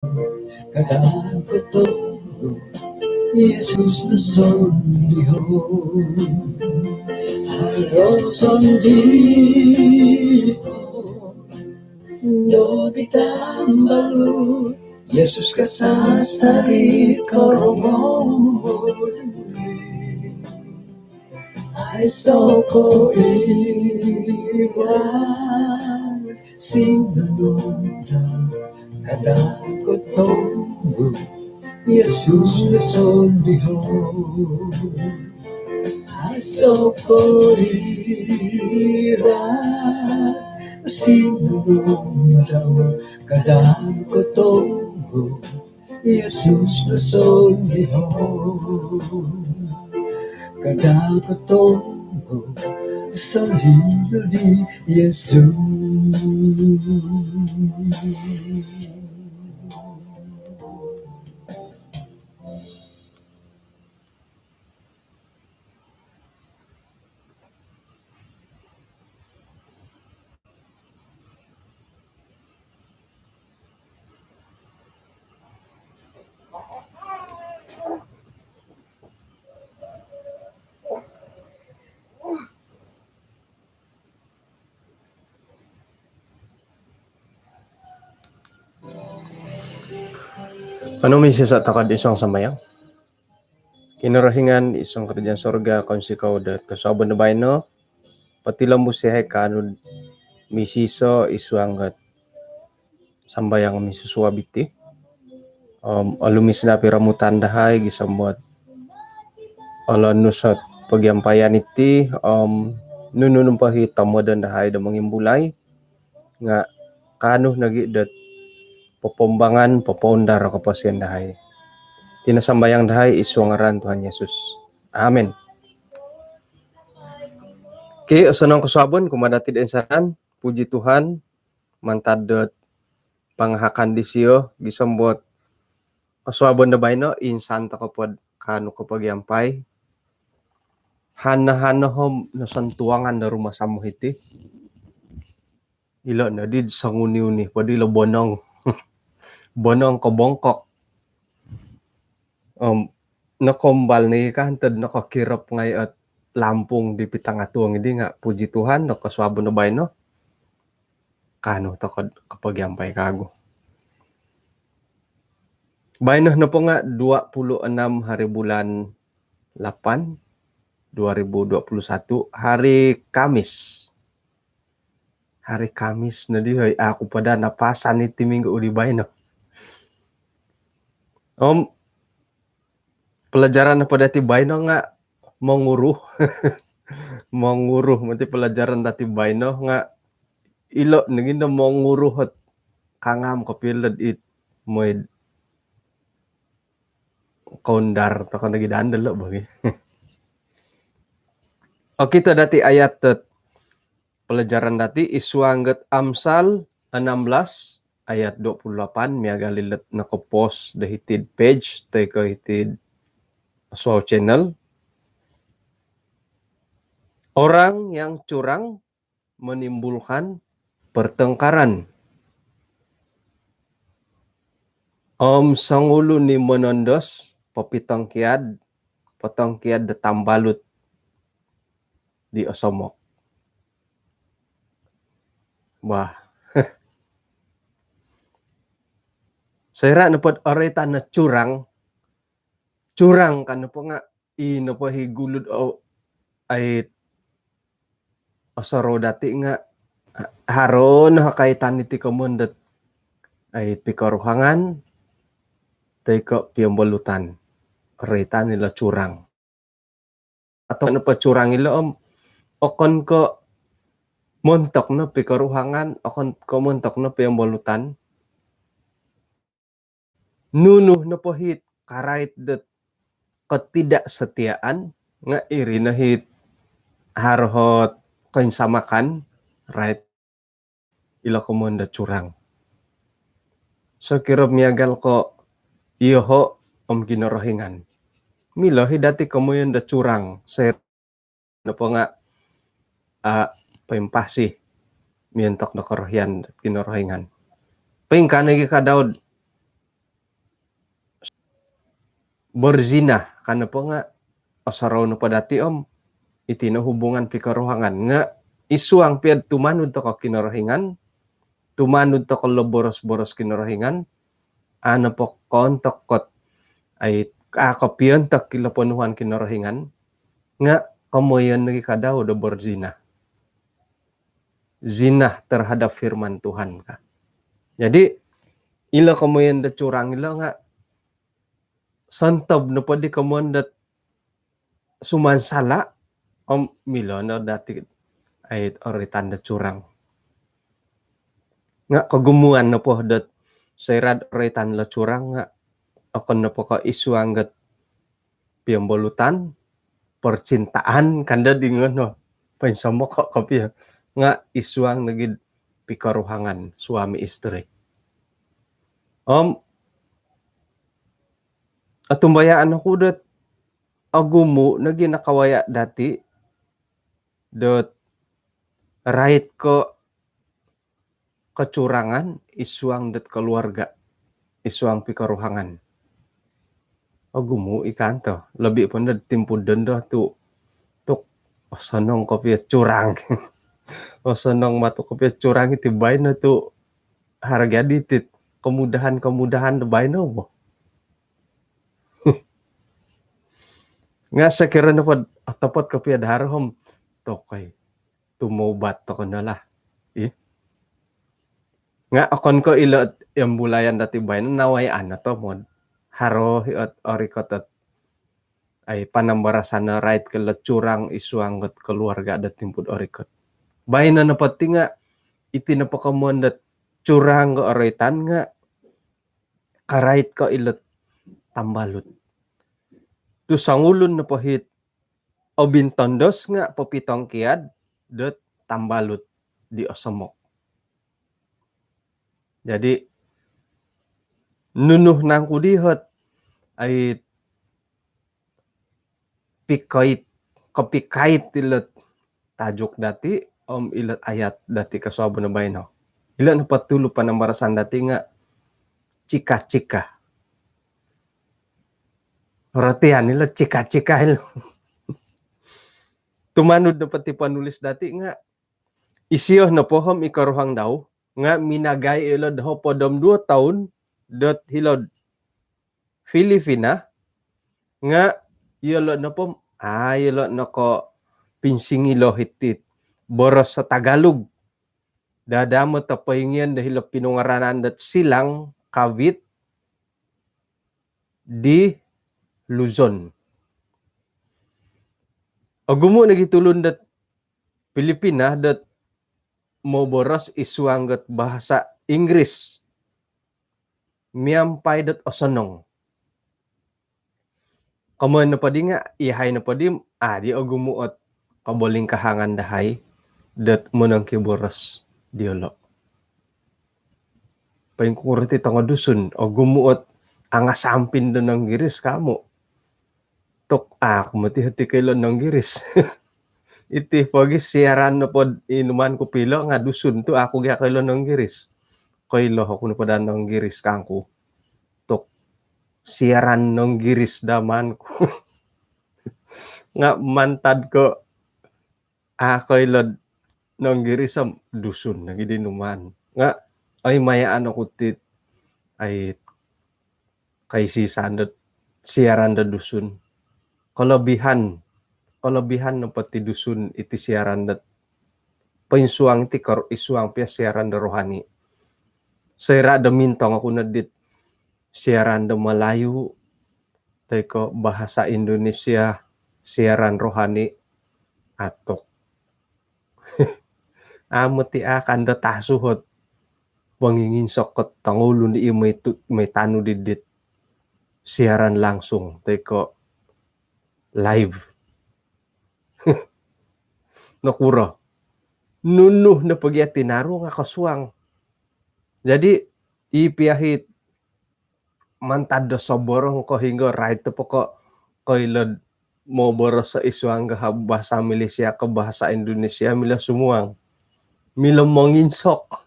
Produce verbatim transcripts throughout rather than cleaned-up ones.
Kada' kotohu Yesus no sondiho'. Haro sondiho' do di tambalut, Yesus kasasari korongou duli. Aiso' ko iran sinonondau, kada' kotohu Yesus no sondiho'. Aiso' ko iran sinonondau, kada' kotohu Yesus no sondiho'. Kada' kotohu sondiho' di Yesus. Kanou misiso' toko id suang sambayang. Kinorohingan id suang karajaan sorga, kounsikou dot kosuabon do baino potilombus iyahai kaanu misiso' id suang dot sambayang misusuab iti. Om olumis no piromutan dahai gisom dot olonus ot pogiampayan iti, om nunu nopo i tomodon dahai do mongimbulai nga' kaanu nogi' dot popoumbangan, popoundar o koposion dahai. Iti no sambayang dahai id suang ngaran Tuhan Yesus. Amin. Okey, osonong kosuabon kumaa dati' do insanan. Puji Tuhan, mantad dot pangahakan disio gisom dot kosuabon do baino, insan toko pod kaanu kopogiampai. Hana-hana om nosontuangan do rumasam hiti. Ilo' nodi songuni-uni pod ilo bonong. Bonong ko bongkok. Om nokombal ni ka, hantod nokokirop ngai' ot lampung di pitanga tuong idi nga', puji Tuhan, do kosuabon do baino kaanu toko kopogiampai kagu. Baino nopo nga' dua puluh enam hari bulan lapan, dua ribu dua puluh satu, hari Kamis. Hari Kamis nodi, hoi, aku po daa napasan iti minggu di baino. Om pelajaran nopo dati' baino nga' monguruh. Monguruh moti pelajaran dati' baino nga' ilo' nogi no monguruh ot kangam kopio ilo' dit moi'd koundar toko nogi daa dilo' bagi. Okito dati' ayat dot pelajaran dati' id suang dot Amsal enam belas ayat dua puluh lapan, miagal ilo' nokopost do hiti'd page toi ko' hiti'd suau channel. Orang yang curang menimbulkan pertengkaran. Om songulun i monondos popitongkiad, potongkiad do tambalut di osomok. Wah. Soira' nopod oroitan no curang, curang ka nopo nga' i nopo i gulu do, ai, osorou dati' nga' haro no kaitan iti komoyon dot, ai, pikoruhangan toi ko' piombolutan. Oroitan ilo' curang. Atau nopo curang ilo' om okon ko' montok no pikoruhangan, okon ko' montok no piombolutan. Nunu nopo hit karait dot ketidaksetiaan nga' iri no hit haro ot koinsamakan, rait, ilo komoyon do curang. Sokiro miagal ko' iyoho' om Kinorohingan, milo hi dati' komoyon do curang. Soira' nopo nga', a, poimpasi miontok do korohian Kinorohingan. Poingkaa nogi ka Daud, berzina, ka nopo nga' osorou nopo dati' om iti no hubungan pikoruhangan nga' isuang pia tumanud toko' Kinorohingan, tumanud toko' lo boros-boros Kinorohingan, a' nopo koontok kot ai a' kopiontok ilo ponuhuan Kinorohingan, nga' komoyon nogi' kadau do berzina. Zina terhadap firman Tuhan ka. Jadi ilo komoyon do curang ilo nga' sontob nopo di komoyon dot sumansala' om milo no dati' ai oroitan do curang. Nga' kogumuan nopo dot soira'd oroitan lo curang nga' okon nopo ko' isuang dot piombolutan, percintaan, kando di ngono. Poinsomok ko' kopio. Nga' isuang nogi'd pikoruhangan suami isteri. Om otumbayaan oku dot ogumu' nogi' nakawaya' dati' dot rait ko' kocurangan isuang dot koluarga', isuang pikoruhangan. Ogumu' i kanto, lobi' po nod timpu dondo tu', tu' osonong kopio curang. Osonong matu' kopio curang iti baino tu' harga' diti' kemudahan-kemudahan do baino bo. Nga' sokiro nopod otopot kopio do haro om tokoi, tumoubat toko' no lah. Ih. Nga' okon ko' ilo' ot imbulayan dati' baino nawayaan o tomod. Haro hi ot orikot ot ai panambarasan no rait ko' ilo' curang isuang dot koluarga' dot timpu'd orikot. Baino nopo ti nga' iti nopo komoyon dot curang ko' oroitan nga' karait ko' ilo't tambalut. Tu' songulun nopo hit obintondos nga' popitongkiad dot tambalut di osomok. Jadi nunu nangku di hot ai pikait, kopikait ilo't tajuk dati' om ilo't ayat dati' kosuabon baino. Ilo' nopo tulu panambarasan dati' nga' cika-cika. Rotian ilo' cika-cika ilo'. Tumanud nopo ti panulis dati' nga' isio nopo om i koruhang dau nga' minagai ilo' do hopod om duo toun dot hilo'd Filipina nga' iyolo' nopo, a' iyolo' nokopinsingilo hiti't boros sa Tagalog. Dadamot o poingion do hilo' pinungaranan dot Silang Kawit di Luzon. Ogumu' nogi' tulun dot Filipina dot moboros isuang dot bahasa Inggris miampai dot osonong. Komoyon nopo di nga' iyahai nopo di a' di ogumu' ot kobolingkahangan dahai dot monongkiboros diyolo'. Poingkuro ti tongo Dusun, ogumu' ot angasampin do Nonggiris kamu'. Tu' aku moti hoti koilo Nonggiris. Iti pogi siaran nopod inuman ku pilo nga' Dusun tu' aku gia koilo Nonggiris. Koilo oku nopo daa Nonggiris kangku. Tu' siaran Nonggiris daa maan ku. Nga' mantad ko' a' koilo'd Nonggiris om Dusun nogi' di numaan. Nga' oi mayaan oku ti ai kaisisan dot siaran do Dusun. Kolobihan, kolobihan nopo ti Dusun iti siaran dot poinsuang ti kor isuang pia siaran do rohani. Soira' do mintong oku no dit siaran do Melayu toi ko' bahasa Indonesia siaran rohani atuk. Amu ti a' kando tasuhut ponginginsok kot tongulun di i moi tu moi tanu didit siaran langsung toi ko' live. Nokuro? Nunu nopo gia tinaru nga' kosuang. Jadi i pia hit mantad do soborong ko hinggo rait nopo ko' koilo'd moboros isuang ga bahasa Malaysia ko bahasa Indonesia milo sumuang. Milo monginsok.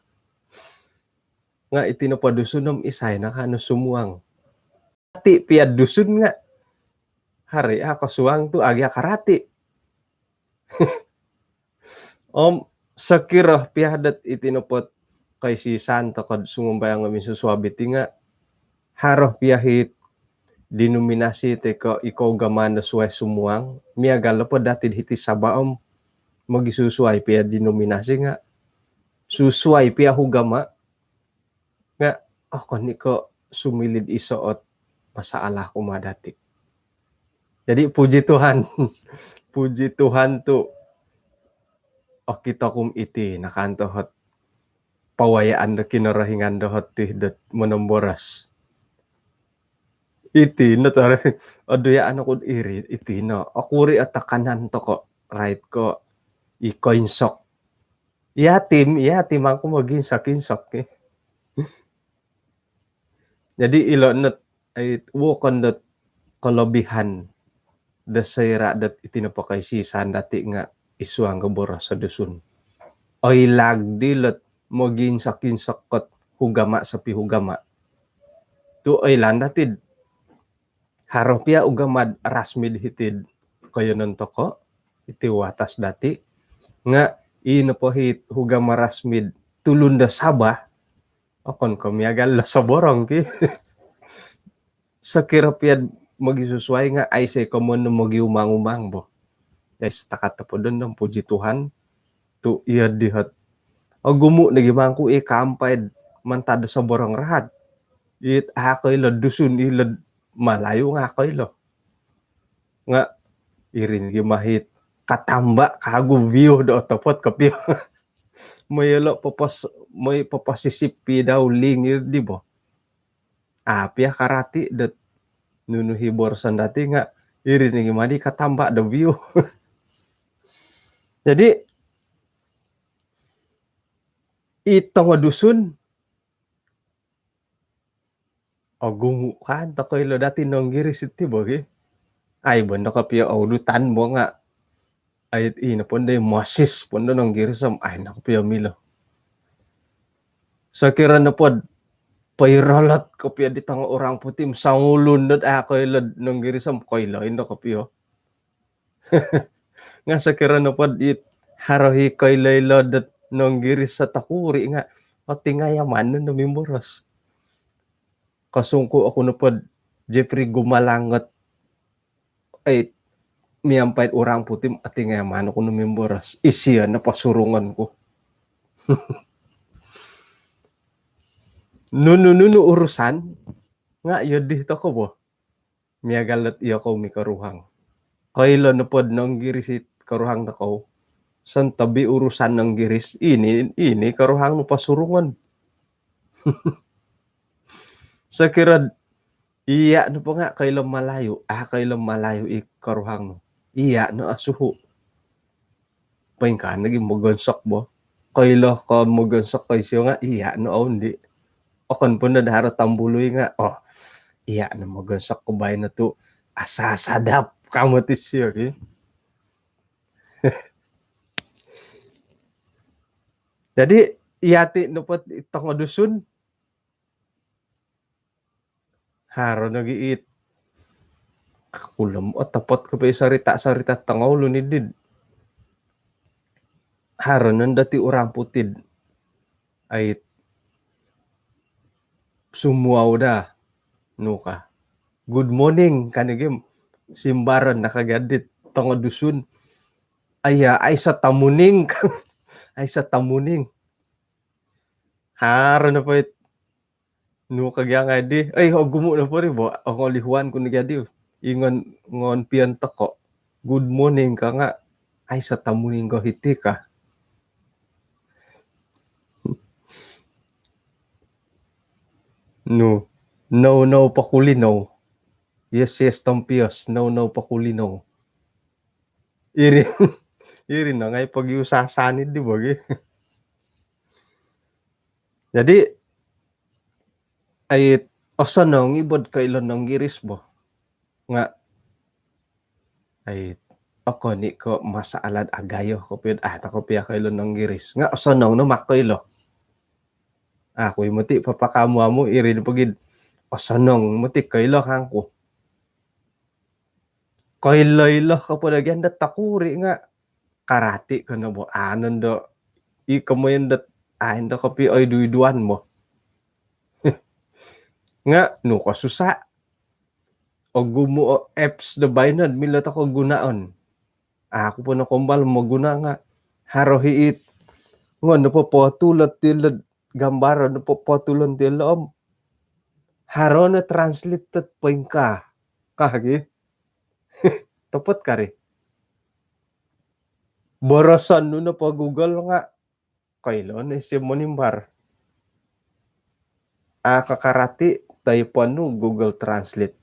Nga' iti nopo Dusun om isai no kaanu sumuang. Ati pia Dusun nga' hari a kosuang tu' agi a karati'. Om sokiro pia dot iti nopo koisisan toko'd sumambayang om minsusuab iti nga' haro pia hit denominasi toi ko' i kougamaan do suwai sumuang, miagal nopo dati'd hiti Sabah om mogisusuai pia denominasi nga' susuai pia ugama', nga' okon i' ko' sumiliu'd iso' ot masalah kumaa dati'. Jadi puji Tuhan. Puji Tuhan tu' okito ku om iti nakanto hot pawayaan do Kinorohingan do hot ti dot monomboros. Iti no toro oduyaan oku'd iri, iti no. Okuri' o takanan toko', rait ko' i koinsok. Yatim, yatim angku moginsok-insok, eh. Jadi ilo' not ai wokon dot kolobihan do soira' dot iti nopo koisisan dati' nga' isuang ko boros o Dusun. Oilaan di lot moginsok-insok kot ugama' sopi ugama'. Tu' oilaan dati'd haro pia ugama'd rasmi'd hiti'd koiyonon toko', iti watas dati'. Nga' ii nopo hit ugama' rasmi'd tulun do Sabah, okon ko' miagal do soborong ki. Sokiro pia'd mogisusuai nga' aiso' i' komoyon do mogiumang-umang bo. Jadi setakat topodon dong, puji Tuhan, tu' iyo di hot ogumu' nogi mangku i' kaampai'd mantad do soborong rahat. It a' koilo'd Dusun, ilo'd Malayu nga' a' koilo. Nga' iri nogi ma hit katamba' kagu view do otopot kopio. Moi ilo' popos-, moi poposisip pi dau link iri di bo. A' pia karati' dot nunu hi boroson dati' nga' iri nogi ma di katamba' do view. Jadi i tongo Dusun ogumu' kan tokoilo dati' Nonggiris iti bo gi. Ai bo no kopio oudutan bo nga' ai ino pondo i' mosis pondo Nonggiris om ai no kopio milo. Sokiro nopod poirolot kopio di tongo orang putih om songulun dot a' koilo'd Nonggiris om koilo indo kopio. Nga' sokiro nopod it haro hi koilo-ilo dot Nonggiris sotokuri' nga' otingayaman no mimboros. Kosungku' oku nopod Jeffrey Gumalangot ai miampai'd orang putih om otingayaman oku no mimboros. Isio no posurungon ku. Nunu-nunu urusan nga' iyo di toko bo. Miagal dot iyokou mikoruhang. Koilo nopod Nonggiris i koruhang dokou, sontob i urusan Nonggiris, ini, ini koruhang nu posurungon. Sokiro'd iya' nopo nga' koilo Malayu, a' koilo Malayu i koruhang nu, iya' no osuhu'. Poingkaa nogi mogonsok bo. Koilo ko mogonsok ko isio nga' iya' no oundi'. Okon pondo do haro tambului nga', oh, iya' no mogonsok ko baino tu' asasadap ka moti isio ki. Jadi iyati' nopo tongo Dusun, haro nogi it. Kulom otopot kopio sorita-sorita tongoulun iddi'd haro nondo ti orang putih'd ai sumuau daa nu ka. Good morning kan nogi simbaron no ka gaddi tongo Dusun. Aiya, aiso tamuning kan. Aiso tamuning. Haro nopo it nu ka gia ngai di, oi, ogumu' nopo ri bo, ongolihuan ku ni gia di, ingon ngon pion toko'. Good morning ka nga', aiso tamuning ko hiti ka. Nu, no, no, pakulinou. Yes, yes, tompios, no, no, pakulinou. Iri, iri no ngai pogiusasan iddi bo gi. Jadi ai osonong i bo'd koilo Nonggiris bo. Nga' ai okon i' ko' masaala'd agayo kopio'd a' toko' pia koilo Nonggiris. Nga' osonong no mak koilo. Aku i' moti' papakaamu-amu iri di pogi'd osonong moti' koilo kangku. koilo-ilo ko po do gia do tokuri nga karati ko no bo anon do i komoyon dot ain do kopi oi duiduan mo. Nga nu ko susah. Ogumu o apps do baino milo toko gunaon. Aku po no kombal moguna nga haro hiit. Ngon no po potulot tilod gambar no po potulon tilod om. Haro no translate poingka. Kah gi. Topot kari. Boroson nu no po Google nga koilo no isio monimbar. A kakarati taipon nu Google Translate.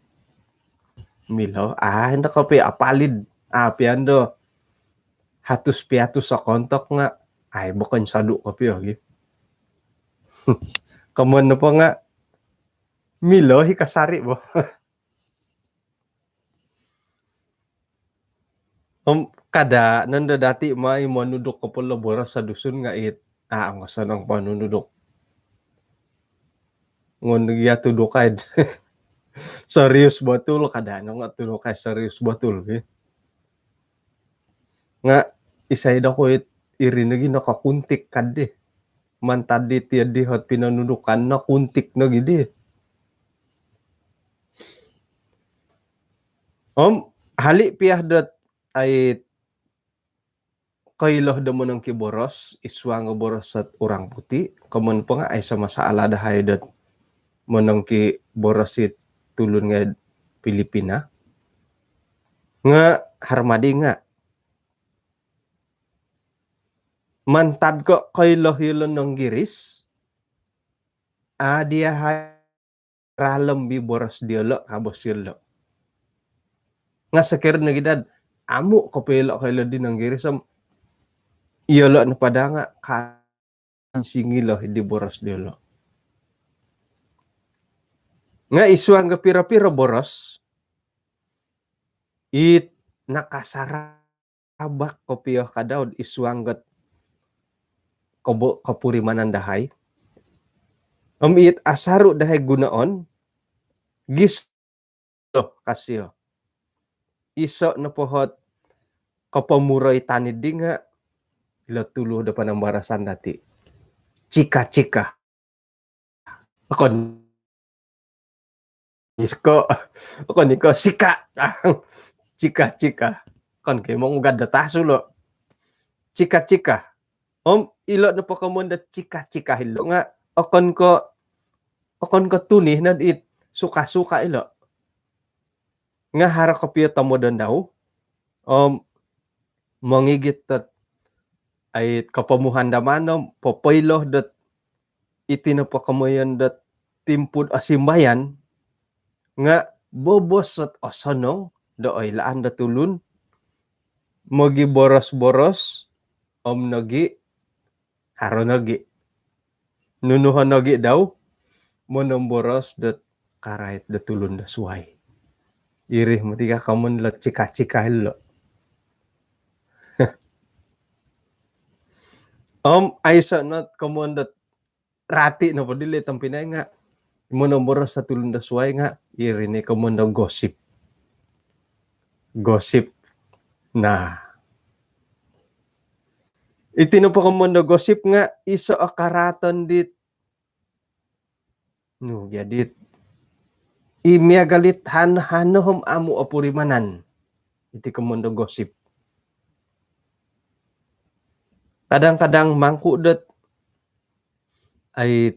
Milo, a enda kopi apalid. A pian do hatus piatus o kontok nga ai bokon sodu kopi ogi. Komon nopo nga milo hi kasari bo. Om kada nondo dati mai monuduk kopolo boros sa Dusun nga it a ngosonong po nunuduk. Ngon gia tudukai. Serius betul kada no nga tudukai serius betul gi. Nga isai do kuit iri nogi no kakuntik kadi. Mantad di tiadi hot pinonudukan no kuntik nogi di. Om hali pia dot ai koilo do monongki boros isuang boros sat orang putih komon po nga ai sama salah dahai dot monongki boros it tulun ngai Filipina nga harmadi nga mantad ko koilo hilo nonggiris a dia hai ralem bi boros diolo kabos diolo. Nga sakir nogi dad amu kopilo koilo di nonggiris om iolo no pada nga ka singilo di boros diolo. Nga isuang ga piro-piro boros it nakasara abak kopio kadau isuang got kobo kopurimanan dahai. Om it asaru dahai gunaon gis kasio. Iso no pohot kopomuroi tanid di nga ilo tulu do panambarasan dati. Cika-cika. Okon isko, okon iko sika. Cika-cika. Okon ke mongugad do tasu lo. Cika-cika. Om ilo no pokomon do cika-cika ilo nga okon ko okon ko tunih nad it suka-suka ilo. Nga haro kopio tomodon dau om mongigit dot ait kopomuhan do manom popoilo dot iti nopo komoyon dot timpu do osimbayan nga bobos dot osonong do oilaan do tulun mogi boros-boros om nogi haro nogi. Nunuhon nogi dau monomboros dot karait dot tulun do suai. Iri mutiga komon lo cika-cika lo. Om aiso not komon dot rati nopo dili tompinai nga monomboros sa tulun do suai nga iri ni komon do gosip. Gosip. Nah. Iti nopo komon do gosip nga iso o karaton dit nu jadi i miagal it han hano om amu opurimanan. Iti komon do gosip. Kadang-kadang mangku dot ai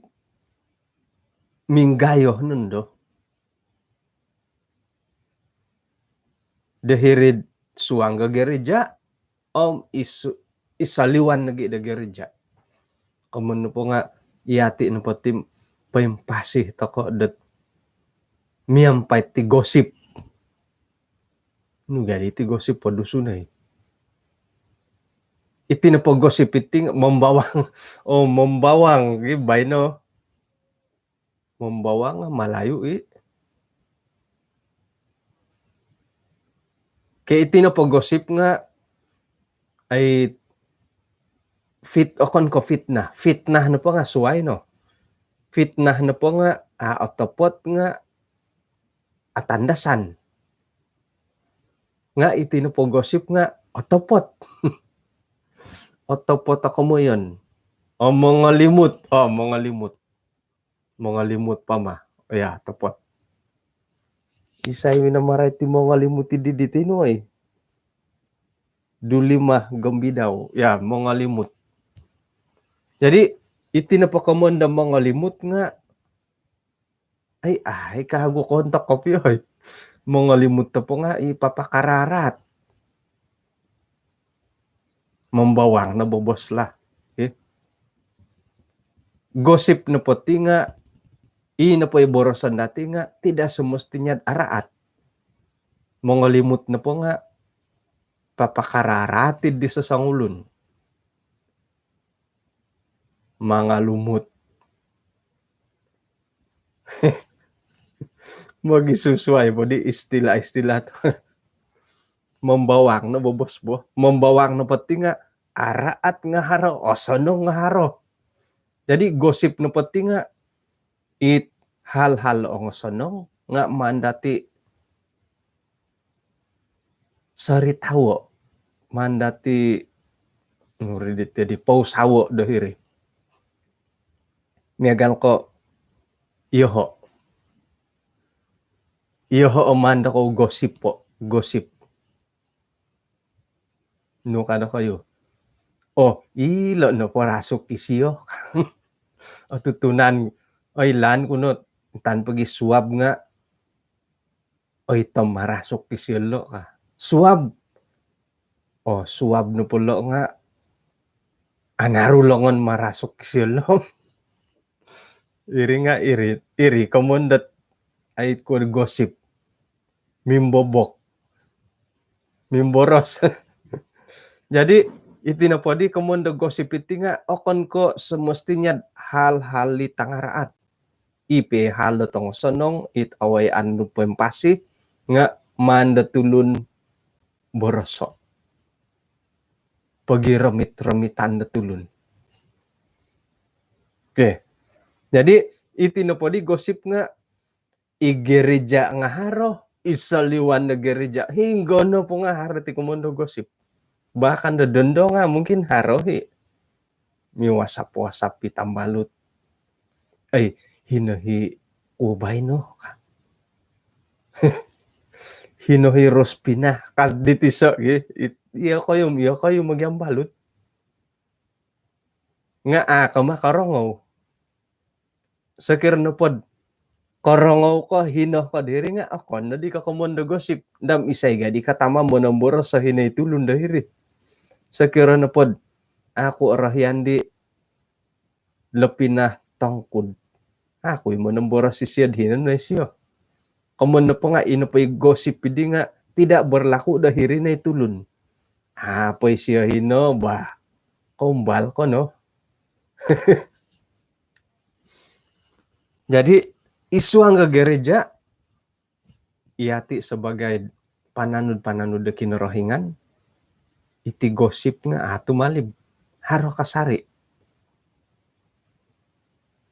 minggayo nondo. Dehirid suang ga gereja om isu isaliwan lagi da gereja. Komon nopo nga iati nopo tim poimpasi toko dot miampai ti gosip. Nu jadi ti gosip po Dusun ai. Iti nopo gosip iti nga membawang. Oh, membawang gi baino. Membawang nga Malayu i. Ke iti nopo gosip nga ai fit okon ko fitnah. Fitnah nopo nga suai no. Fitnah nopo nga a otopot nga atandasan. Nga' iti nopo gosip nga' otopot. Otopot o komoyon. O, mongolimut. O, mongolimut. Mongolimut pama. Ya, otopot. Isai minamarai ti mongolimut di, di tinu, oi? Dulima Gombidau. Ya, mongolimut. Jadi, iti nopo komoyon do mongolimut nga', ai, ai, kagu kontok kopi, oi. Mongolimut nopo nga' i papakararat. Mambawang no bobos lah. Okey. Gosip nopo ti nga', i nopo i boroson dati nga' tidak semestinya araat. Mongolimut nopo nga' papakararat di sosongulun. Mangalumut. Mogisusuai po di istilah-istilah tu. Mambawang no bobos bo. Mambawang nopo ti nga' araat nga' haro, osonong nga' haro. Jadi gosip nopo ti nga' it hal-hal ongosonong nga' maan dati' soritawo', maan dati' nuri diti di pousawo' do hiri. Miagal ko' iyoho'. Iyoho' o maan dokou gosip po, gosip. Nu ka dokoyu? Oh, ilo' no porasuk isio. Otutunan, oilaan ku no, intaan pogi suab nga', oi, tom marasuk isio lo' ka. Suab. Oh, suab nopo lo' nga' anaru longon marasuk isio lo'. Iri nga' iri, iri komoyon dot ai ku gosip. Mimbobok. Mimboros. Jadi, iti nopo di komoyon do gosip iti nga' okon ko' semestinya hal-hal di tangaraat. I pia hal do tongosonong, it awai anu poimpasi, nga' maan do tulun boroso'. Pogiromit-romitan do tulun. Okey. Jadi, iti nopo di gosip nga' i gereja nga' haro, i soliwan do gereja, hinggo nopo nga' haro ti komoyon do gosip. Bahkan do dondo nga' mungkin haro hi. Miwasap-wasap i tambalut. Ai, hino hi ubai no ka. Hino hi Rospina, kas ditiso gi. It-, iyokoyu, iyokoyu mogiambalut. Nga' a' ko ma korongou. Sokiro nopod korongou ko, hino ko diri nga' okon nodi ko komoyon do gosip. Ndam isai gadi katama monomboros o hino i tulun do hiri. Sokiro nopod aku orohian di Lopina Tongkud. Aku i monomboros isio di hino no isio. Komoyon nopo nga' ino po i gosip idi nga' tidak berlaku do hiri no i tulun. Apo isio hino, bah. Kombal ko no. Jadi, i suang do gereja, iyati' sabagai pananud-pananud do Kinorohingan, iti gosip nga' a' tumalib. Haro kasari'.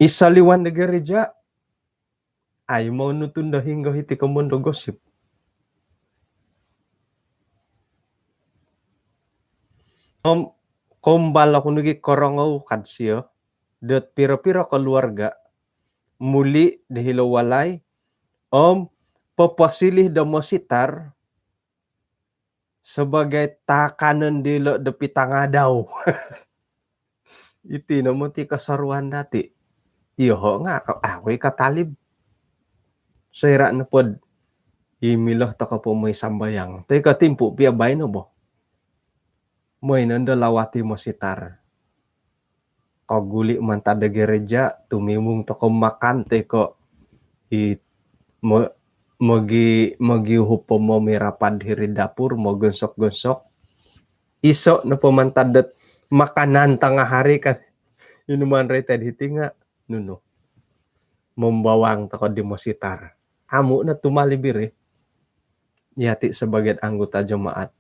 I soliwan do gereja, ai monutun do hinggo hiti komoyon do gosip. Om, kombal oku nogi korongou kad sio, dot piro-piro koluarga, muli' do hilo walai, om, poposiliu do mositar, sabagai taakanon dilo' do pitangadau. Iti no moti kosoruan dati'. Iyoho' nga' aku i katalib. Soira' nopod i milo toko' po moi sambayang. Toi ko' timpu' pia baino bo. Moi nondo lawati mositar. Koguli' mantad do gereja, tumimung toko' makan, toi ko' i mo-, mogi-, mogiuhup po momirapad hiri'd dapur, mogonsok-gonsok. Iso' nopo mantad dot makanan tangahari ka, inuman roitai hiti nga' nunu. Mombawang toko' di mositar. Amu' no tumalib iri. Iyati' sabagai anggota jemaat.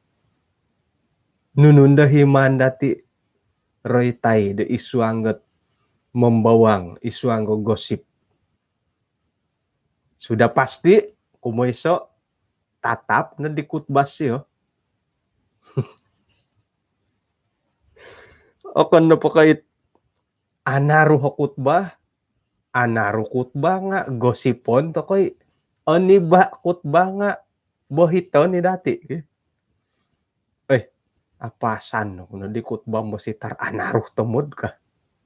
Nunu ndo hi maan dati' roitai do i suang dot mombawang, i suang do gosip. Sudah pasti, kumoiso', tatap no di khutbah sio. Okon nopo ko' it anaru o khutbah, anaru khutbah nga' gosipon toko' i'. Oniba' khutbah nga' bohiton i' dati'. Eh, apasan no kuno di khutbah mositar anaru tomod ka.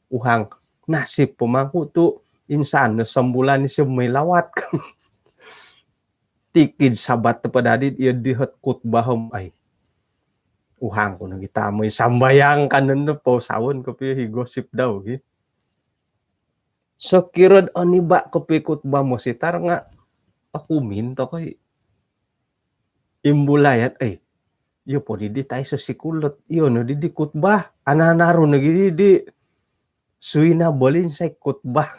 Uhang, nasib po mangku tu' insan no sombulan isio moi lawat ka. Tikid Sabat po dadi iyo di hot khutbah om ai. Uhang kuno gi tamoi sambayang kan no po saun kopio i gosip dau gi. Sokiro'd oniba' kopio khutbah mositar nga' aku minto koi. Imbulai at, eh, iyo po didi tai so sikulot, iyo no didi khutbah, ana-anaru no gi didi. Suina bolinsai khutbah.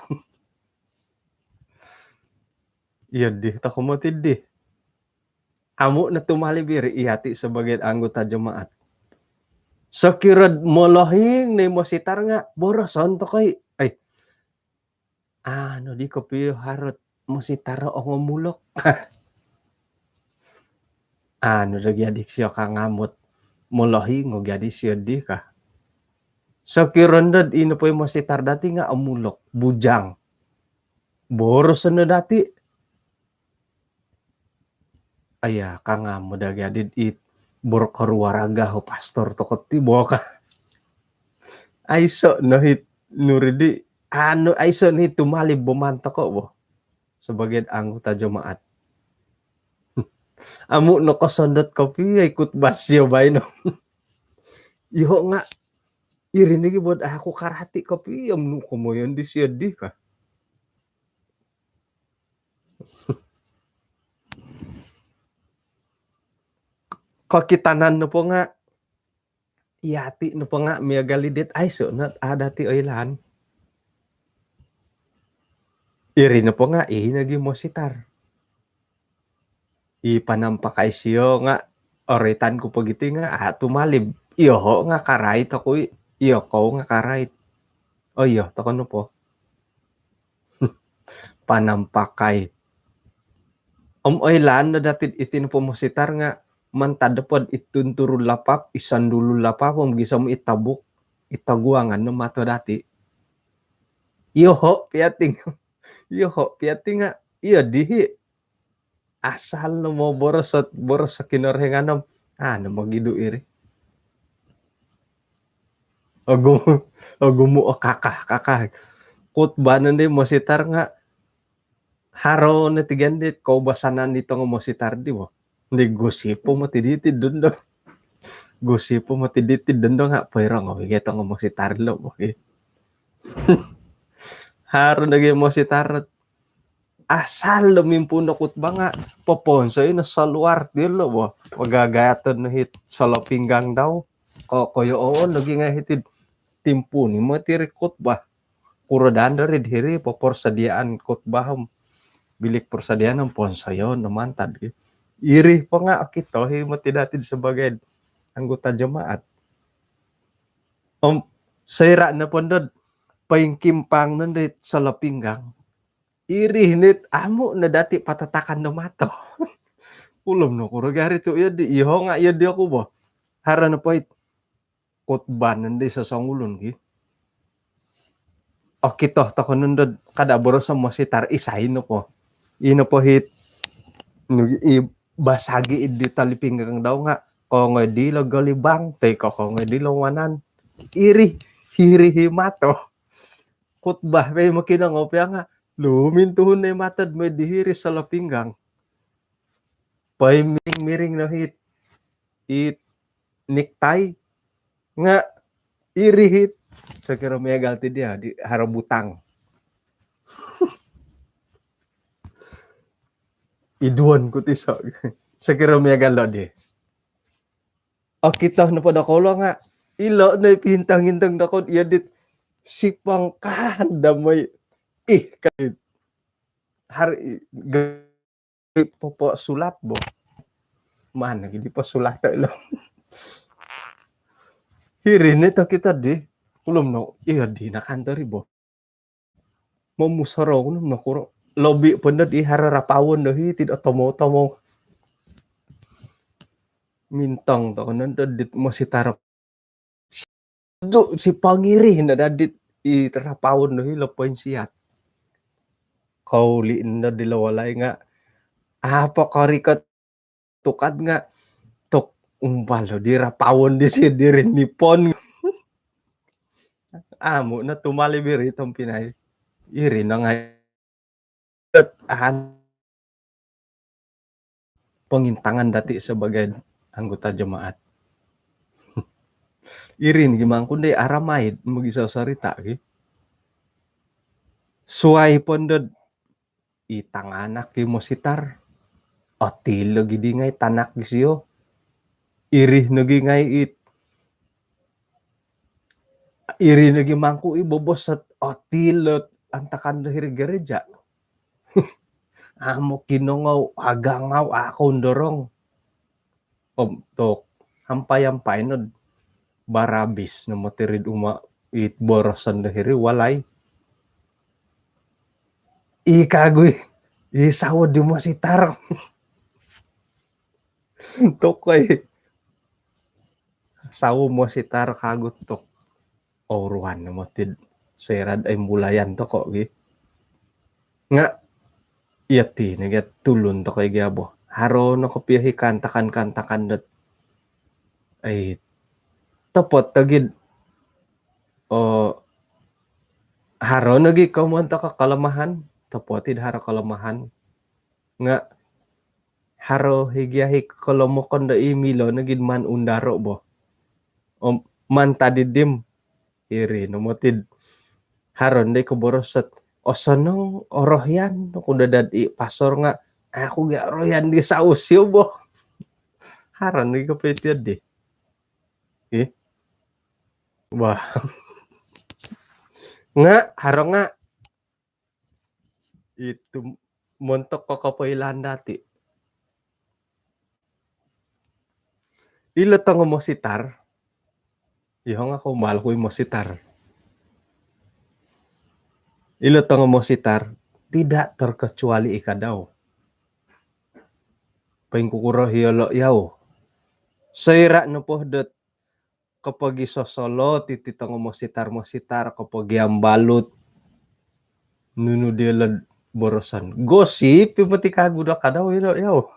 Iyo di, toko moti di. Amu' no tumalib iri iyati' sebagai anggota jemaat. Sokiro'd molohing no i mositar nga' boroson toko i'. Ai, anu di kopio harot mositar ongomulok. Anu do giadi sio ka ngamut. Molohing o giadi sio di ka. Sokiro nod ino po i mositar dati' nga' omulok. Bujang. Boroson no dati'. Aya, kanga' moda giadi it berkeluarga o pastor toko ti bo ka. Aiso' no hit nuridi, anu, aiso' no hit tumalib bo maan toko bo sebagai anggota jemaat. Amu' no kosondot kopio i khutbah sio baino. Iyoho' nga' iri nogi bo'd aku karati kopio om nu komoyon disio di ka. Kokitanan nopo nga' iyati' nopo nga' miagal i dit aiso' not a dati' oilaan. Iri nopo nga' ii nogi mositar. I panampakai sio nga' oroitan ku po giti nga' a' tumalib. Iyoho' nga' karait oku i', iyokou nga' karait. O iyo, toko nopo. Panampakai. Om oilaan no dati'd iti nopo mositar nga' mantad nopod i tunturu lapap, i sandulu lapap om gisom i tabuk, i toguangan no mato dati'. Iyoho' pia ti nga', iyoho' pia ti nga' iyo dihi'. Asal no moboros ot, boros o Kinorohingan om a' no mogidu' iri. Ogumu', ogumu' o kakah, kakah. Khutbah nondo i mositar nga' haro no ti gia dit koubasanan di tongo mositar di bo. Ndi gosip po moti diti dondo. Gosip po moti diti dondo nga' poirongo i gia tongo mositar lo bo. Haro nogi mositar asal do mimpuun do khutbah nga' poponsoi no saluar dilo bo. Pagagayaton no hit solo pinggang dau. Ko, koyo oo nogi nga' hiti'd timpuun i moti ri khutbah. Kurodan dari diri poporsodiaan khutbah om bilik porsodiaan om ponsoyon no mantad. Iri po nga' okito i moti dati'd sebagai anggota jemaat. Om soira' nopo nod poingkimpang nondo it solo pinggang. Iri nit amu' no dati' patatakan do mato. Ulum no kuro gari tu' iyo di, iyoho' nga' iyo di oku bo. Haro nopo it khutbah nondo i sosongulun ki. Okito toko nondo kada' boroso mositar isai nopo. Ino po hit nu i basagi' di tali pinggang dau nga' kongoi dilo golibang, toi ko kongoi dilo wanan. Iri, iri hi mato. Khutbah pe mokinongou pia nga' lumintuhun no i mato'd moi dihiri solo pinggang. Poimiring-miring no hit, it niktai nga' iri hit. Sokiro miagal ti dia di haro butang. Iduon ku ti so. Sokiro miagal lo di. Okito nopo do kolo nga' ilo no i pintang-intang do kod iyo dit sipangkahan damai. Ih, kai hari poposulat bo. Mana gidi posulat lo. Hiri ni tokito di. Ulum no iyo di nakantori bo. Momusorou ulum no kuro. Lobi po nod i haro rapawon do hiti'd otomou-tomou. Mintong toko no do dit mositar. Du, si pongiri no do dit i rapaon do hilo poinsiat. Kouli no dilo walai nga, apo korikot tukad nga, tuk, umbal lo di rapaon di si diri nipon. Amu no tumali biri tompinai. Iri no ngai an pongintangan dati sebagai anggota jemaat. Iri ni gimang kundai aramai mogisosorita gi. Suai pondod i tanganak i mositar. Otil lagi di ngai tanak gi sio. Iri nogi ngai it. Iri nogi mangku i bobos sat otil lo antakan do hiri gereja. Amo kinongou, agangau, akau ndorong. Om tok, ampai-ampai nod barabis no motirid uma it boroson do hiri walai. I kagui, i sawo di mositar. Tokoi. Sawo mositar kagu tok. Ouruan no motid soirad ai mbulayan toko gi. Nga, iya ti no gia tulun tokoi gia bo. Haro no kopio hi kantakan-kantakan dot. Ai, topot togid. O, haro no gi komuan toko kelemahan. Topot id haro kelemahan. Nga, haro hi gia hi kolomokon do i milo no gid man undaro bo. Om, man tadi dim. Iri no motid. Haro ndai koborosot. Osonong orohian no kuda dad i pastor nga. Aku gia orohian di sausio bo. Haro ndai kopetio di. Eh? Wah. Nga, haro nga. Itu montok ko kopoilaan dati. Ilo tongo mositar. Iyo nga kombal kui mositar. Ilo tongo mositar tidak terkecuali i kadau. Poingkukuro hiolo yau. Soira nopo dot kopogi sosolo titi tongo mositar-mositar, kopogi ambalut. Nunu diolo boroson. Gosip i moti kagu do kadau ilo yau.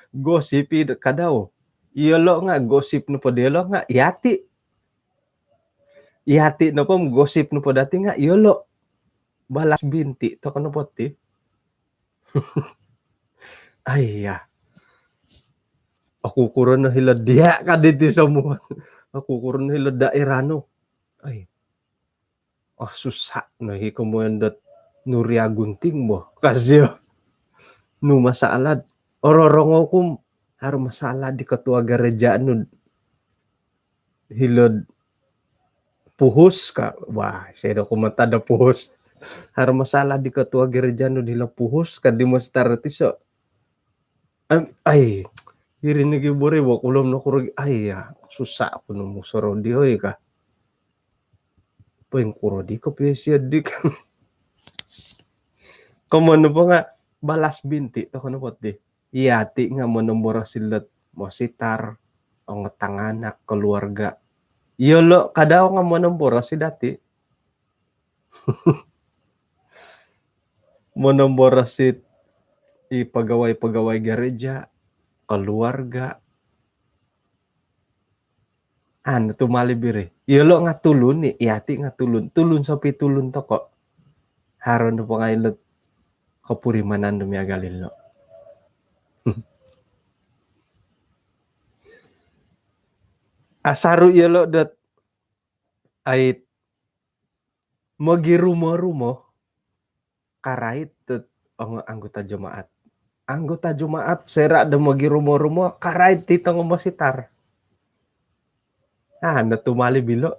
Gosip i do kadau. Iolo nga gosip nopo diolo nga yati. Yati nopo gosip nopo dati nga iolo. Balas binti toko nopo ti. Aiya. Aku kuro no hilo dia ka diti semua. Aku kuro no hilo daerah no. Ai. Oh, susah no hi komoyon dot Nuria Gunting bo. Kasio. Nu masalah. Ororongou kum haro masalah di ketua gereja nu. Hilod puhus ka. Wah, sedo kumata do puhus. Haro masalah di ketua gereja nu hilo puhus ka di mositar tiso. Ai, iri nogi bori bo kulom no kuro gi. Ai ya, susah aku no musoro di oi ka. Poingkuro di kopio sio di ka. Komoyon nopo nga balas binti toko nopo ti. Yati nga monomboros ilot mositar, ongo tanganak, keluarga. Iolo kadau nga monomboros i dati. Monomboros i pegawai-pegawai gereja, keluarga. Anu tu mali biri. Iolo nga tulun ni, yati nga tulun. Tulun sopi tulun toko. Haro nopo nga ilot kopurimanan do miagal ilo. Asaru iolo dot ait mogirumo-rumo karait dot ang-, anggota jemaat. Anggota jemaat soira do mogirumo-rumo karait ti tongo mositar. Ah, anu tu mali bilo.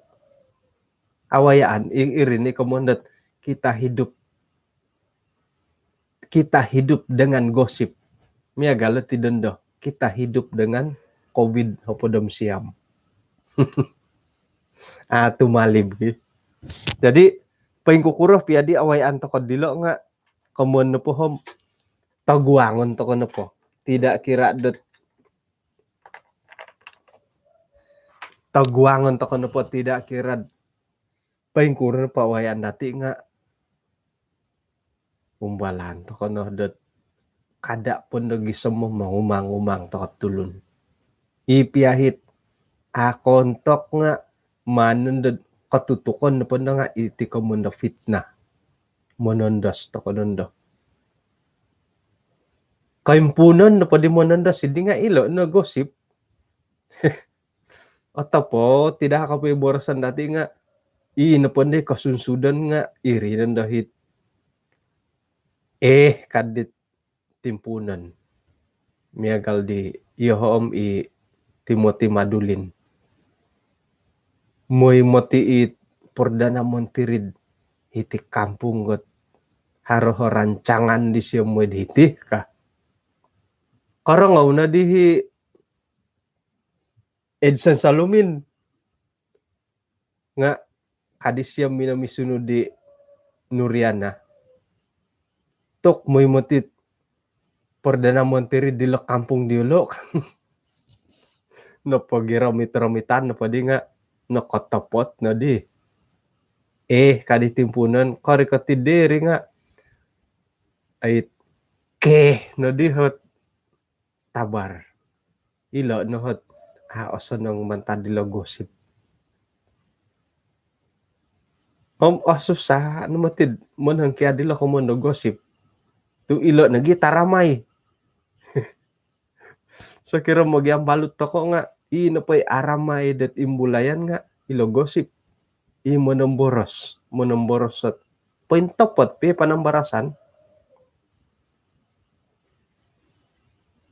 Awayaan, i-, iri ni komoyon dot kita hidup kita hidup dengan gosip. Miagal ti dondo, kita hidup dengan covid hopod om siam. Ah, tu mali bo gi. Jadi, poingkukuro pia di awayaan toko dilo nga komoyon nopo om toguangon toko nopo. Tidak kira dot toguangon toko nopo tidak kirad poingkuro no pawayaan dati nga umbalan toko no dot kada pun do gisom mongumang-umang toko tulun. I piahit akontok nga manun dot katutukon nopo nga iti komondo fitnah. Monondos toko nondo. Koimpunon nopo di monondos idi nga ilo no gosip. Otopo tidak akan poi boroson dati nga i nopo ndi kosunsudon nga iri nondo hit. Eh, kadit timpuunon. Miagal di yoho om i Timothy Madulin. Moi moti i Perdana Menteri hiti kampung got haro rancangan disio moi hiti ka. Korongou no di hi Edson Salumin. Nga kadi sio minomisunud di Nuriana. Tok moi moti Perdana Menteri dilo kampung diolo. Nopo gi romit-romitan nopo di nga nokotopot no di. Eh, kadi timpuunon korikot i diri nga ait ke no di hot tabar. Ilo no hot a osonong mantad dilo gosip. Om osusa no moti monongkiad dilo komondo gosip. Tu ilo nogi taramai. Sokiro mogiambalut toko nga i nopo i aramai dot imbulayan nga ilo gosip. I monomboros, monomboros ot pointopot pia panambarasan.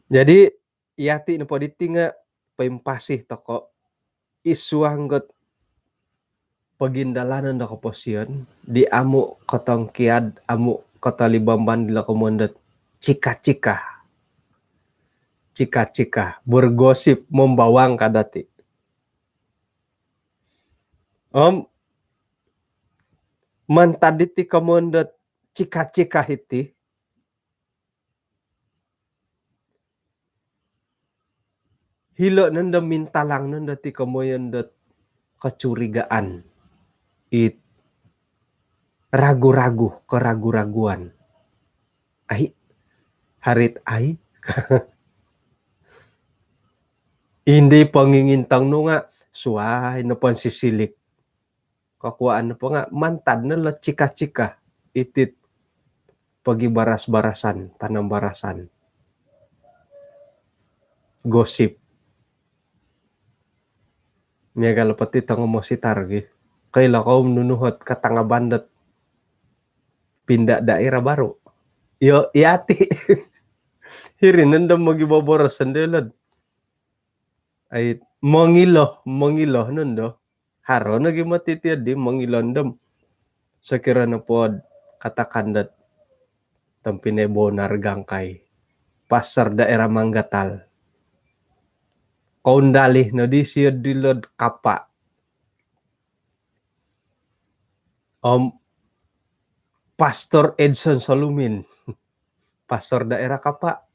Jadi yati nopo diti nga poimpasi toko id suang got pogindalanon do koposion di amu kotongkiad, amu kotolibamban dilo komondo dot cika-cika. Cika-cika, bergosip, membawa ka dati. Om mantad diti komondo dot cika-cika hiti, hilo nondo mintalang nondo ti komoyon dot kecurigaan, it ragu-ragu, keragu-raguan. Ai, harit ai. Indi pongingintang nu nga suai nopo sisilik. Kokuaan nopo nga mantad no lo cika-cika, itit pogibaras-barasan, panambarasan. Gosip. Miagal poti tongo mositar gi. Koilo kou nunu hot katangaban dot pindah daerah baru. Yo, yati. Hiri nondo mogiboboros sondolod. Ai, mongilo, mongilo nondo. Haro nogi moti tiodi mongilo nondo. Sokiro nopo katakan dot tompinai Bonar Gangkai, pastor daerah Manggatal. Koundalih no disio dilod Kapa. Om Pastor Edson Solumin, pastor daerah Kapa.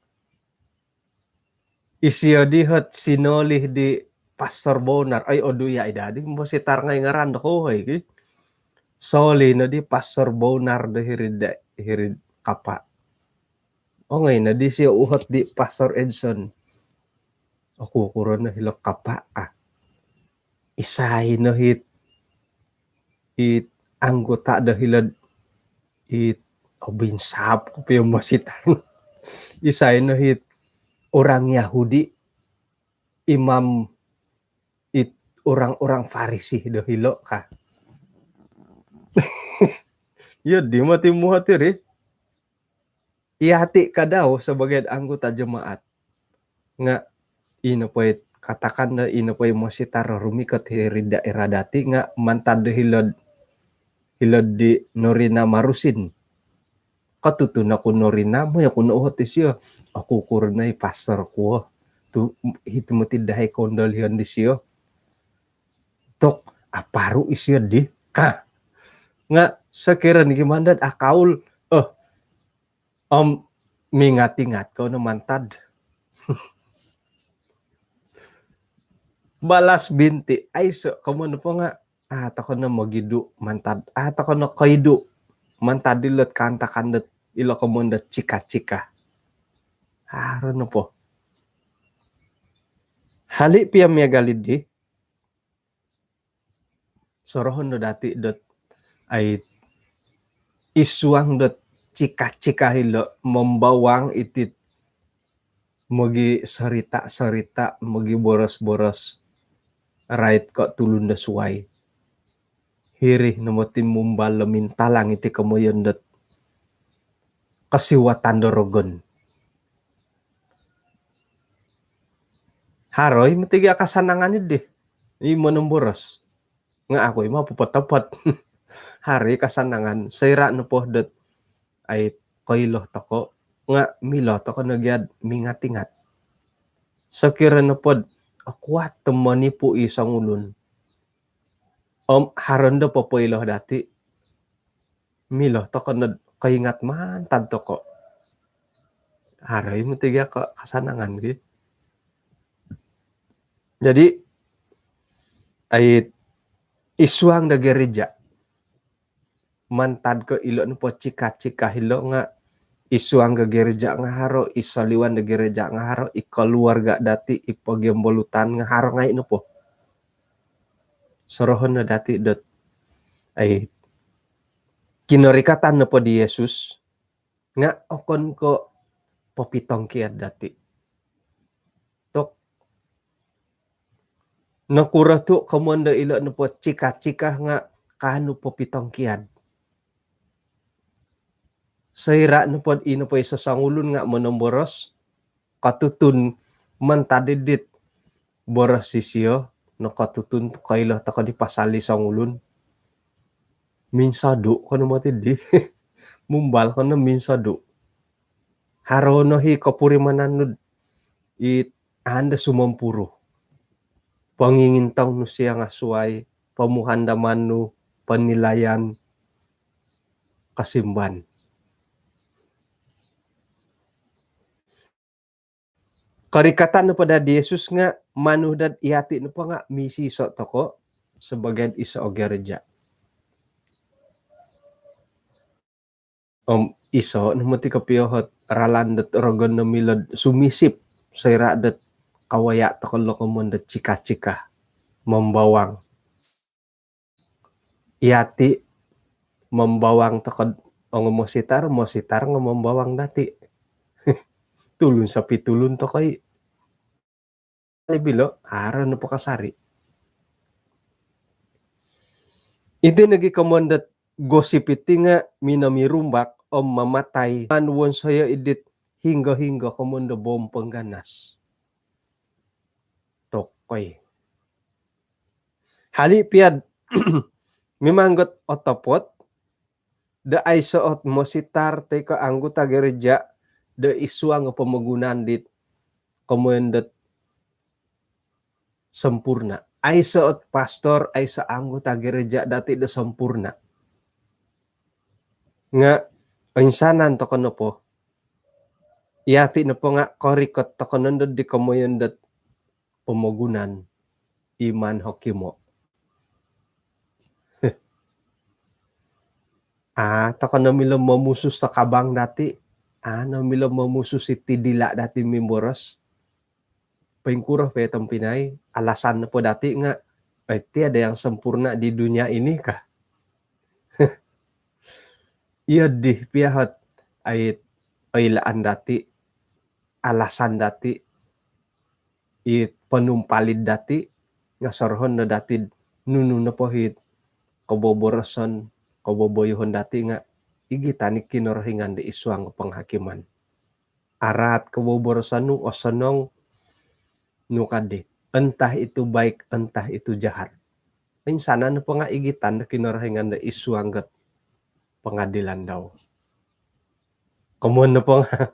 Isio di hot sinolih di Pastor Bonar. Ai, odu ya ida di mositar ngai ngaran do kohoi ki. Soli no di Pastor Bonar do hirid, hirid Kapa. Ongoi no disio uhot di Pastor Edson. Oku kuro no hilo Kapa ah. Isai no hit, it anggota do hilod it obinsap kopio mositar. Isai no hit orang Yahudi, imam it orang-orang Farisi do hilo ka. Iyo di moti muhot iri. Iyati kadau sebagai anggota jemaat. Nga ino poi katakan do ino poi mositar rumikot hirid daerah dati nga mantad do hilod, hilod di Norina Marusin. Katutu no ku Norina, moyo ku no uhot isio. Oku kuro no i pastor kuo. Tu hiti moti dahai koundolion disio. Tok aparu isio di ka. Nga sokiro nogi mandad akaul. Oh, om mingat-ingat kou no mantad. Balas binti, aiso komoyon nopo nga, a' toko no mogidu mantad, a' toko no koidu mantad ilot kaantakan dot ilo komoyon dot cika-cika. Haro nopo. Hali pia miagal di, sorohon no dati dot ai isuang dot cika-cika ilo, mambawang iti mogisorita-sorita, mogiboros-boros, rait ko tulun do suai. Hiri no moti mumbal do mintalang iti komoyon dot kosiwatan do rogon. Haro i moti gia kasanangan di, i monomboros. Nga aku i mapapatapot. Haro i kasanangan. Soira nopo dot ai koilo toko, nga milo toko no gia mingat-ingat. Sokiro nopo dot akuat do monipu i songulun, om haro no do popoilo dati, milo toko no koingat mantad toko. Haro i moti gia ko kasanangan ki. Jadi, ai isuang do gereja, mantad ko ilo nopo cika-cika ilo nga isuang do gereja nga haro, i soliwan do gereja nga haro, i keluarga dati, i pogiombolutan nga haro ngai nopo. Sorohon no dati dot ai kinorikatan nopo di Yesus nga okon ko popitongkiad dati. Tok. Nokuro tu komoyon do ilo nopo cika-cika nga kaanu popitongkiad. Soira nopo dot i nopo i sosongulun nga monomboros, kotutun mantad dit boros disio, nokotutun koilo toko di pasal di songulun. Minsodu ko no moti di. Mumbal ko no minsodu. Haro no i kopurimanan nu dit anda sumompuru. Pongingintong nu siang asuai, pomuhandaman nu, ponilaian, kasimban. Korikatan nopo daa di Yesus nga manu dot yati nopo nga misiso toko sebagai iso o gereja. Om iso no moti kopio ot ralan dot rogon do milo do sumisip soira dot kawaya toko lo komoyon dot cika-cika, mambawang. Yati mambawang toko do ongo mositar, mositar nga mambawang dati. Tulun sopitulun toko i. Bilo, haro nopo kasari. Iti nogi komoyon dot gosip iti nga minomirumbak om mamatai maan wonsoyo dit hinggo-hinggo komoyon do bom pengganas. Tokoi. Hali pia dot mimang dot otopot do aiso ot mositar toi ko anggota gereja do isuang o pomogunan dit komoyon dot sempurna. Aiso ot pastor, aiso anggota gereja dati do sempurna. Nga oinsanan toko nopo, yati nopo nga korikot toko nondo di komoyon dot pomogunan, iman hokimo. A' toko no milo momusus do kabang dati, a' no milo momusus iti dila dati mimboros. Poingkuro po tompinai, alasan nopo dati nga, eh, tiada yang sempurna di dunia ini kah? Iyo di pia ot ai oilaan dati, alasan dati, i ponumpalid dati, nga sorohon no dati nunu nopo it koboboroson, koboboyohon dati nga igitan i Kinorohingan di isuang penghakiman. Araat koboboroson nu, osonong nu kadi, entah itu baik, entah itu jahat. Oinsanan nopo nga igitan do Kinorohingan do isuang ot pengadilan dau. Komoyon nopo nga,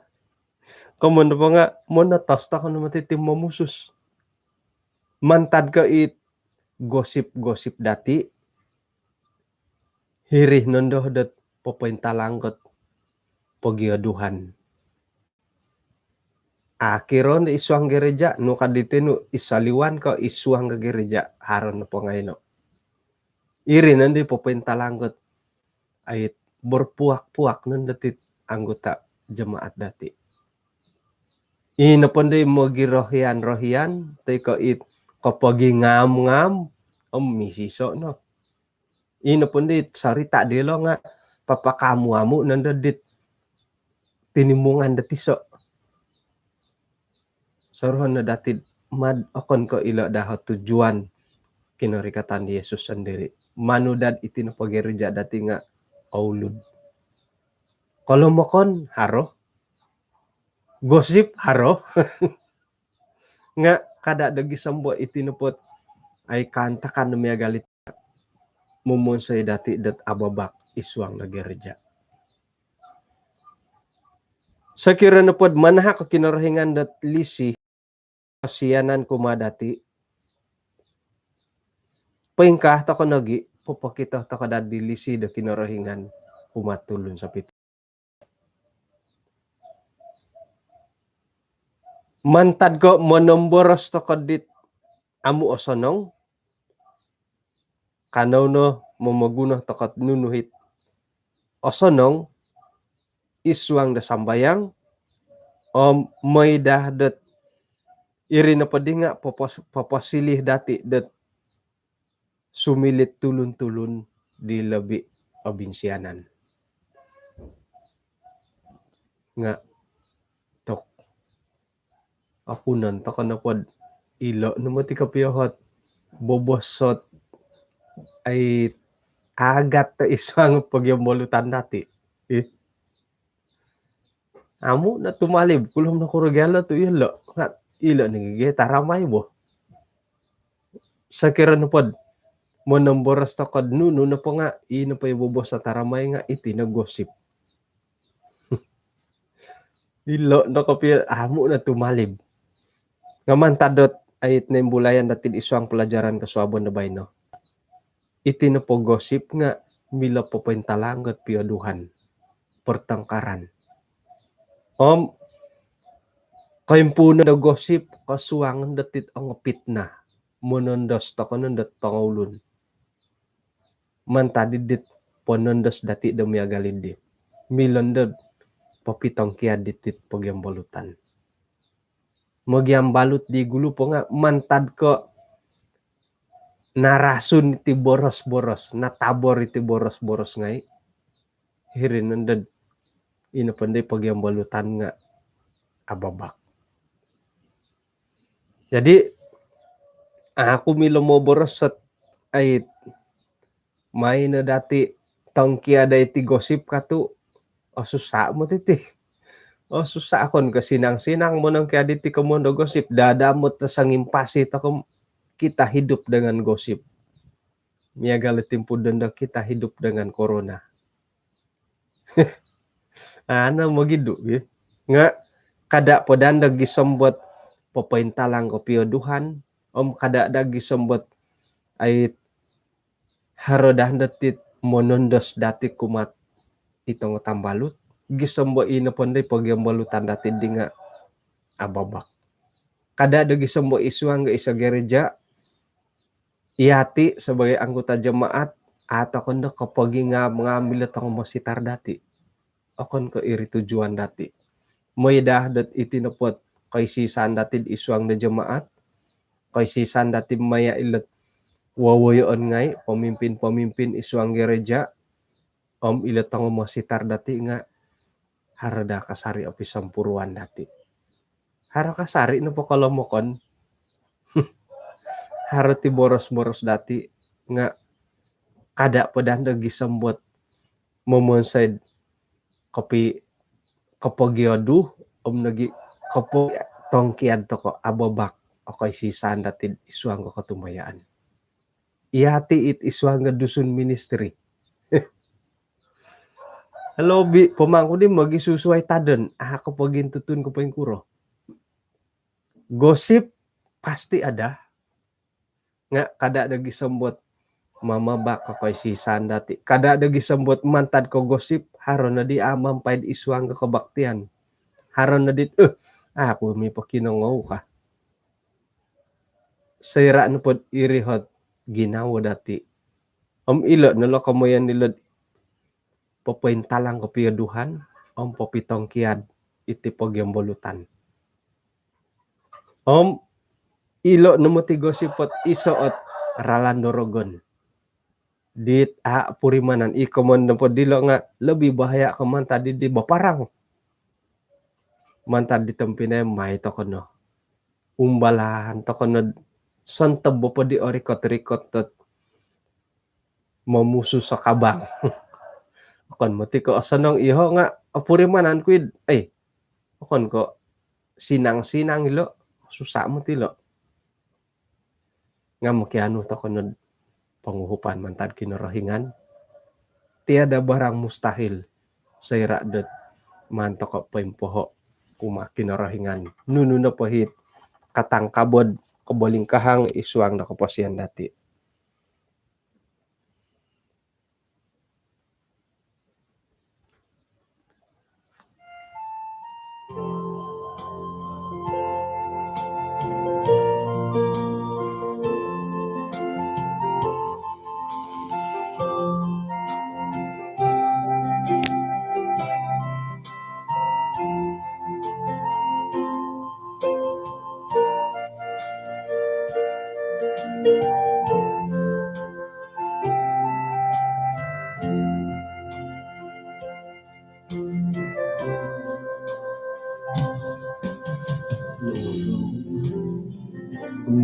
komoyon nopo nga monotos toko no moti ti momusus. Mantad ko it gosip-gosip dati, hiri nondo dot popointalang ot pogioduhan. Akiro no id suang gereja, nu ka diti nu id soliwan ko id suang ko gereja, haro no pongaino. Iri nondo popointalang dot ait berpuak-puak nondo ti anggota jemaat dati. Ino pondo mogirohian-rohian, toi ko it kopogingam-ngam, om misiso no. Ino pondo it sorita dilo nga papakamu-amu nondo dit tinimungan dot iso. Sorohon no dati mad okon ko ilo daa tujuan kinorikatan di Yesus sendiri. Manu dot iti nopo gereja dati nga oulud. Kolomokon haro, gosip haro. Nga kada do gisom bo iti nopo ai kaantakan do miagal it momonsoi dati dot ababak id suang do gereja. Sokiro nopo do manahak o Kinorohingan dot lisi kosianan kumaa dati, poingkaa toko nogi, popokito toko dot di lisi do Kinorohingan kumaa tulun sopiti. Mantad ko monomboros toko dit amu osonong, kanou no momoguno toko nunu it osonong id suang do sambayang, om mooi daa dot iri nopo di nga popos-, poposilih dati dot sumiliu tulun-tulun di lobi obinsianan. Nga tok, oku non toko nopo do ilo no moti kopio ot bobos ot ai agat do id suang pogiombolutan dati. Ih. Amu no tumalib, kulom no kuro gia lo tu ilo. Nga ilo ni gia taramai bo. Sokiro nopo do monomboros toko do nunu nopo nga, ino po i bobos taramai nga iti no gosip. Ilo no kopio amu no tumalib. Nga mantad dot ait nimbulayan dati id suang pelajaran kosuabon do baino. Iti nopo gosip nga milo popointalang dot pioduhan, pertengkaran. Om koimpuunon do gosip, kosuangon dot it ongopitnah, monondos toko nondo dot tongoulun. Mantad dit ponondos dati do miagal di, milo nondo dot popitongkiad dit it pogiombolutan. Mogiambalut di gulu po nga mantad ko narasun iti boros-boros, natabor iti boros-boros ngai, hiri nondo dot ino pondo i pogiombolutan nga ababak. Jadi, aku milo moboros ot ait maai no dati tongkiad iti gosip ka tu, osusa moti ti. Osusa, okon ko sinang-sinang monongkiad iti komoyon do gosip. Dada mot sangimpasi toko kita hidup dengan gosip. Miagal timpu dondo kita hidup dengan corona. Ana mogidu gi. Nga kada po dondo gisom dot popointalang kopioduhan, om kada daa gisom dot ait haro daa dot it monondos dati kumaa it tongotambalut. Gisom bo ino pondo i pogiombolutan dati di nga ababak. Kada daa gisom bo id suang do iso gereja, yati sebagai anggota jemaat, au toko nondo kopogingam-ngam milo tongomositar dati. Okon ko iri tujuan dati. Mooi daa dot iti nopo dot koisisan dati id suang do jemaat, koisisan dati maya ilo dot wowoyoon ngai, pemimpin-pemimpin id suang gereja, om ilo dot tongomositar dati nga haro daa kasari o pisompuruan dati. Haro kasari nopo kolomokon. Haro ti boros-boros dati nga kada po dondo gisom dot momonsoi kopi-, kopogiodu, om nogi kopotongkiad toko ababak o koisisan dati id suang do kotumbayaan. Yati it id suang do Dusun Ministry. Lobi pemangku di mogisusuai tadon, ah, kopogintutun ko poingkuro. Gosip pasti ada. Nga kada daa gisom dot mamabak ko koisisan dati. Kada daa gisom dot mantad ko gosip, haro nodi au mampai id suang do kebaktian. Haro nodi, eh, Aku mi pokinongou ka. Soira' nopod iri hot ginawo dati'. Om ilo' no lo komoyon ilo'd popointalang kopio duhan om popitongkiad iti pogiombolutan. Om ilo' no moti gosip ot iso' ot ralan do rogon dit a' purimanan. I komoyon nopo dilo' nga' lebih bahaya ko mantad di, di baparang. Mantad di tompinai, mai toko no umbalan toko no sontob po di orikot-rikot dot momusu sakabang. Okon moti ko osonong iho nga' opurimanan ku id, eh, okon ko sinang-sinang ilo', susah moti ilo'. Nga' mokianu toko nod ponguhupan mantad Kinorohingan. Tiada barang mustahil soira' dot maan toko poimpoho' kumaa Kinorohingan nunu nopo hit katangkabod kobolingkahang id suang do koposion dati'.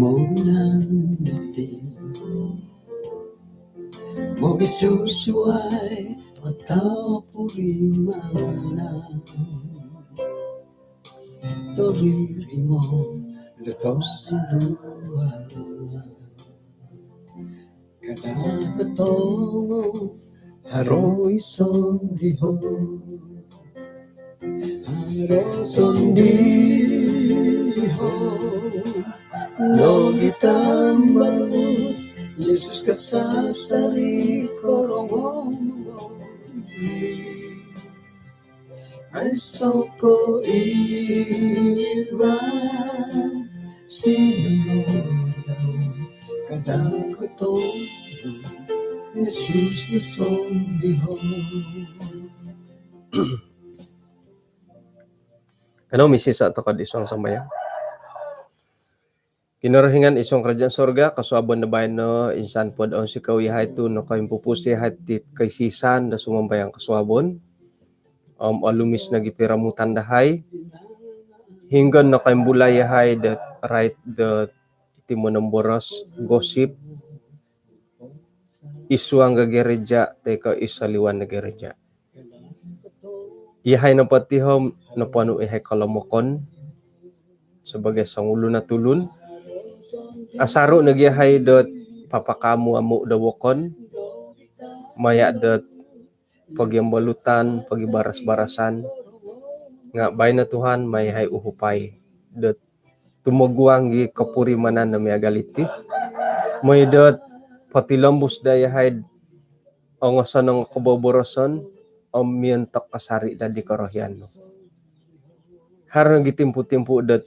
Mogunan diti mogisusuai atau purimanan. Toririmo do tosuruan. Kada' kotongo haro i sondiho. Haro sondiho nogi tambal. Yesus kasasari korongou. Aiso ko ira sinumodou, kada' kotongo Yesus no sondiho. Kanou misisa' toko id suang sambayang. Kinorohingan id suang karajaan surga, kosuabon do baino insan pod ounsikou iyahai tu' nokoimpupus iyahai ti koisisan do sumambayang kosuabon om olumis nogi piromutan dahai hinggo nokoimbulai iyahai do rait do iti monomboros gosip id suang do gereja toi ko id soliwan do gereja. Iyahai nopo ti om noponu' iyahai kolomokon sabaagi songulun o tulun. Asaru' nogi iyahai dot papakaamu-amu' do wokon maya' dot pogiombolutan, pogibaras-barasan. Nga' baino Tuhan, mai iyahai uhupai dot tumoguang i kopurimanan do miagal iti, moi dot potilombus daa iyahai'd ongosonong o koboboroson om miontok kasari' daa di korohian nu. Haro nogi timpu-timpu dot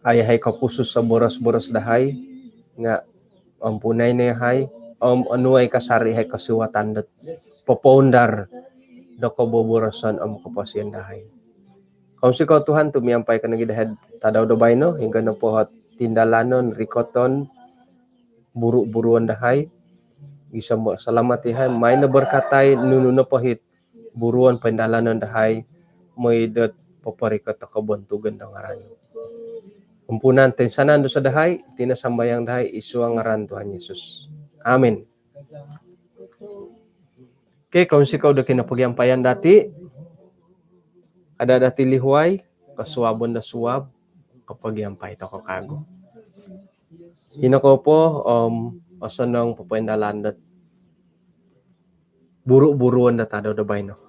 a' iyahai kopusus o boros-boros dahai, nga' ompunai no iyahai om onuai kasari' iyahai kosiwatan dot popoundar do koboboroson om koposion dahai. Kounsikou Tuhan tu' miampai ko nogi dahai tadau do baino, hinggo nopo ot tindalanon, rikoton, buru-buruon dahai, gisom salamat iyahai, mai no borkatai nunu nopo hit buruon poindalanon dahai, moi dot poporikot o kobontugon do ngaran nu. Ompunan toinsanan dusa dahai, iti no sambayang dahai id suang ngaran Tuhan Yesus. Amin. Okey, kounsikou do kinopogiampaian dati'. Ada' dati' lihuai, kosuabon do suab, kopogiampai toko kagu. Ino kou po om osonong popoindalan dot buru-buruon do tadau do baino.